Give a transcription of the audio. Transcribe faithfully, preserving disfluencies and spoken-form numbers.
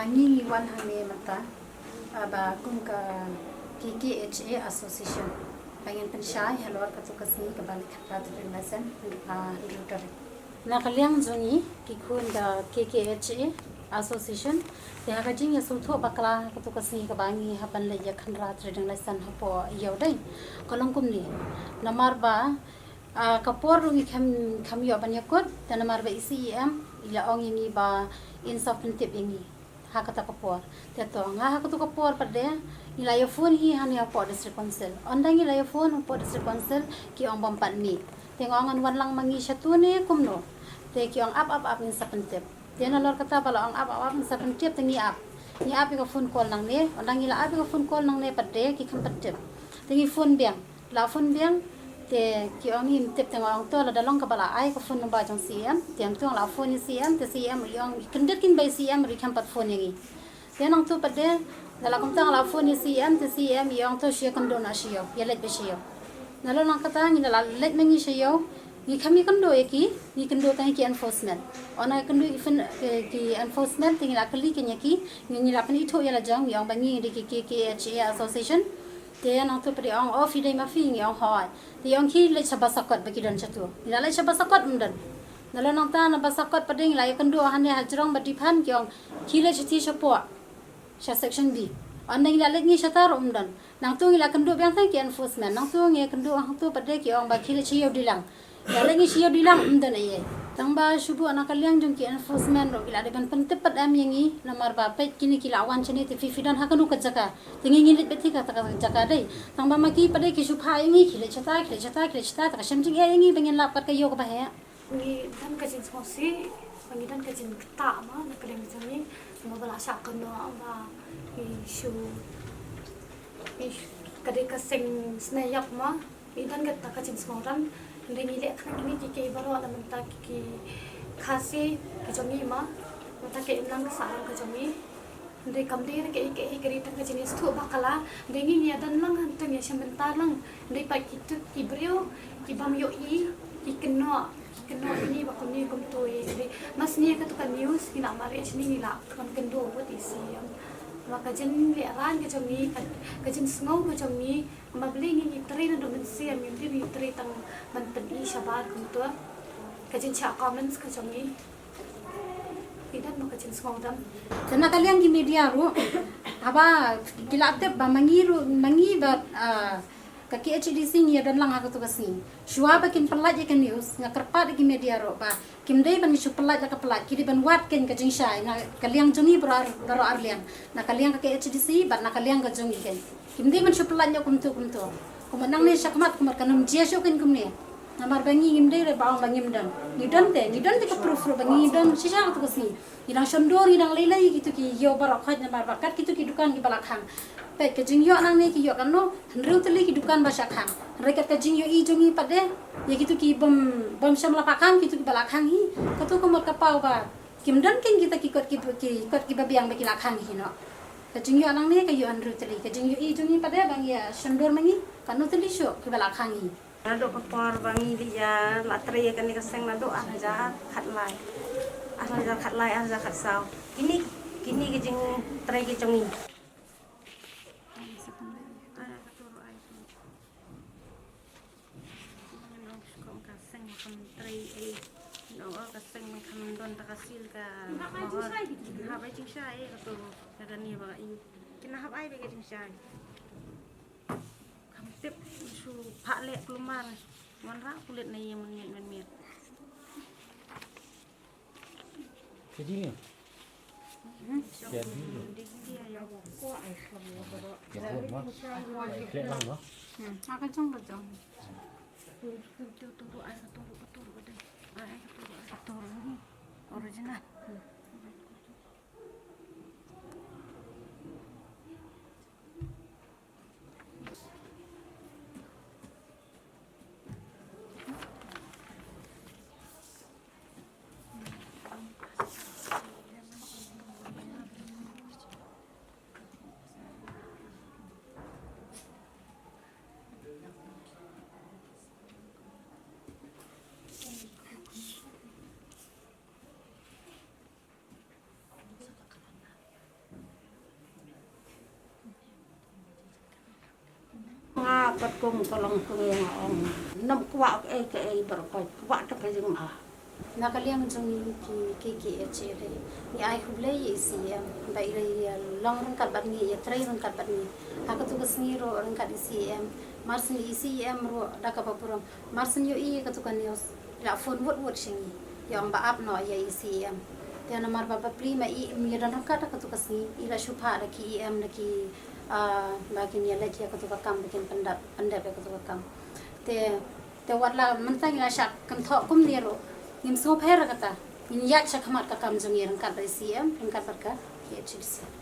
Ngi ngi wan hangne mynta, ah, ba kum ka K K H A Association ba ngin pynshai halor katu ka sngi kaba leit khatphra trading license, ah, hynriew tarik. Na ka liang jong ngi ki khun ka K K H A Association, te ha ka jingïasngewthuh bakla ha katu ka sngi kaba ngi hap ban leit ïa khanra trading license hapoh Ïewdei, ka long kumne. Namar ba, ah, ka por ruh ngi khlem, khlem ïoh ban ïakut, te namar ba i C E M i la ong ïa ngi ba in sa pyntip ïa ngi ha kata ka por. Te to nga ha katu ka por pat de ngi la ïa phone hi hangne hapoh District Council. Ynda ngi la ïa phone hapoh District Council, ki ong bym pat mih. Te nga ong ngan wan lang ma ngi shatu ne kumno. Te ki ong ap ap ap, ngin sa pyntip. Te nalor kata ba la ong ap ap ap, ngin sa pyntip, te ngi ap. Ngi ap ïa ka phone call nangne, ynda ngi la ap ïa ka phone call nangne pat de ki khlem pyntip. Te ngi phone biang. La phone biang, te ki ong ngim tip, te nga ong to lada long kaba la ai ka phone number jong C E M, te hangto nga la phone ïa C E M, te C E M i ong i kyndit kein ba i C E M ruh i khlem pat phone ïa ngi. Te nangto pat de, lada kumta nga la phone ïa C E M, te C E M i ong to shu ïakynduh noh sha ïew, ïaleit beit sha ïew. Nalor nangkata ngi la leit ma ngi sha ïew, ngi khlem ïakynduh ïa ki, ngi kynduh tang ïa ki enforcement. Ynda ngi kynduh ïa ki fin-, ki, ki enforcement, te ngi la kylli kein ïa ki, ngi, ngi la pynithuh ïa la jong, ngi ong ba ngi dei ki K K H A Association. Te nangto pat de ong, o phi dei ma phi, ngi ong hooid. Te ong khie leit sha Basakot ba ki don shatu. Ngi la leit sha Basakot ym don. Nalor nangta na Basakot pat de ngi la ïakynduh hangne hajrong ba diphan, ki ong khie leit shathie shapoh, sha section B. Ynda ngi la leit ngi shata ruh ym don. Nangto ngi la kynduh biang tang ki enforcement. Nangto ngi kynduh hangto pat de ki ong ba khie leit sha ïew Dilang. Ngi la leit ngi sha ïew Dilang ym don ei ei. Tang ba shu buh na ka liang jong ki enforcement ruh ki la dei ban pyntip pat em ïa ngi, namar ba peit kine ki la wan shane, te phi phi don ha kano ka jaka. Te ngi ngi leit beit hi kata ka jaka dei. Tang ba ma ki pat de ki shu phah ïa ngi, khie leit shata, khie leit shata, khie leit shata, te ka shem jingeh ïa ngi ba ngin lap kat ka ïew kaba heh. Ngi don ka jingsngewsih, ba ngi don ka jingktah ma na ka liang jong ngi, ma ba la shah kynnoh ba ngi shu, ngi shu, ka dei ka seng sniap ma. Ngi don kata ka jingsngewdon, hynrei ngi leh khnang ïa kine kiei kiei baroh na bynta ki, ki Khasi ki jong ngi ma, bynta ka imlang ka sahlang ka jong ngi. Hynrei kam dei ruh kaei kaei, ka dei tang ka jingsngewthuh bakla, hynrei ngi ngi ïadon lang hangta, ngi ïashim bynta lang, hynrei pat kitu ki briew ki bym ïohi, ki kynnoh, ki kynnoh ïa ngi ba kumne kumtu ïa, hynrei ma sngewthuh katu ka news ngi la mareh shane, ngi la wan kynduh bad i C E M. Ba ka jinglehrain ka jong ngi, ka, ka jingsngew ka jong ngi, ma balei ngi ngi trei naduh mynsiem, ngim dei ngi trei tang ban pyni shabar kumta. Ka jingshah comments ka jong ngi, ngi don ma ka jingsngewdon. Te na ka liang ki media ruh, haba ki la tip ba ma ngi ruh, ma ngi bad, ah, ka K H A D C ngi ïadon lang ha katu ka sngi. Shuwa ba kin pyllait ïa ka news, nga kyrpad ïa ki media ruh ba kim dei ban shu pyllait la ka pyllait, ki dei ban wad kein ka jingshai na ka liang jong ngi baroh ar, baroh ar liang, na ka liang ka K H A D C bad na ka liang ka jong ngi kein. Kim dei ban shu pyllait noh kumtu kumtu. Kumba nangne shakhmat kumba kan ym jia shuh kein kumne. Namar ba ngi ngim dei re ba ong ba ngim don. Ngi don te, ngi don te ka proof ruh ba ngi don shisha katu ka sngi. Ngi dang shon dur, ngi dang lei lei kitu ki ïew baroh khoit, namar ba kat kitu ki dukan kiba la khang. Peit ka jingïoh nangne ki ïoh katno, hynriew tylli ki dukan ba shah khang. Hynrei kat ka jingïohi jong ngi pat de ïa kitu ki bym, bym shym la pat khang, kitu kiba la khang hi. Katu ka mut ka paw ba kim don kein kita ki kot ki, ki kot kiba biang ba ki la khang hi noh. Ka jingïoh nangne ka ïoh hynriew tylli, ka jingïohi jong ngi pat de ba ngi ïa shon dur ma ngi, katno tylli shuh kiba la khang hi. Naduh ka por ba ngi dei ïa la trei ïa kane ka seng naduh ar hajar khatlai. Ar hajar khatlai, ar hajar khatsaw. Kine, kine ki jingtrei ki jong ngi. Ngan ong shu ong ka seng ma kam trei ei. Ngan ong ka seng ma kam don ta ka sil ka mahor. Hap ai jingshai ei ka tu ka kani ba ka i. Kina hap ai ba ka jingshai. Kam tip shu phah leh kulmar. Wanrah kulit na ïing mynmiet mynmiet. Ka jingïa. Ka jingïa. Ya, buat mo. Ai, klik lang mo. Hmm, ah, ka jong, ka jong. Tu, tu, tu, tu, ai, ka tu, ka tu, ka tu. Ai, ai, ka tu, ai, ka tu. Original. Pat kum ka long kong ïa nga ong, nam kwah kaei kaei baroh, kwah tang ka jingma. Na ka liang jong ngi ki, ki, ki KKH, ngi ai khublei ïa i CEM ba i la ïa long ryngkat bad ngi, ïa trei ryngkat bad ngi ha katu ka sngi ruh ryngkat i CEM. Mar syn i CEM ruh da kaba burom, mar syn ïohi ïa katu ka news, i la phone wut wut sha ngi, ïa ong ba ap noh ïa i CEM. Te namar ba bapli ma i im ïa don ryngkat ha katu ka sngi, i la shu phah da ki EM da ki, ah, ba kin ïa leit ïa katu ka kam, ba kin pyndep, pyndep ïa katu ka kam. Te, te wat la mynta ngi la shah kynthoh kumne ruh, ngim sngewpher kata. Ngin ïaid sha khmat ka kam jong ngi ryngkat bad i CEM, ryngkat bad ka KHADC.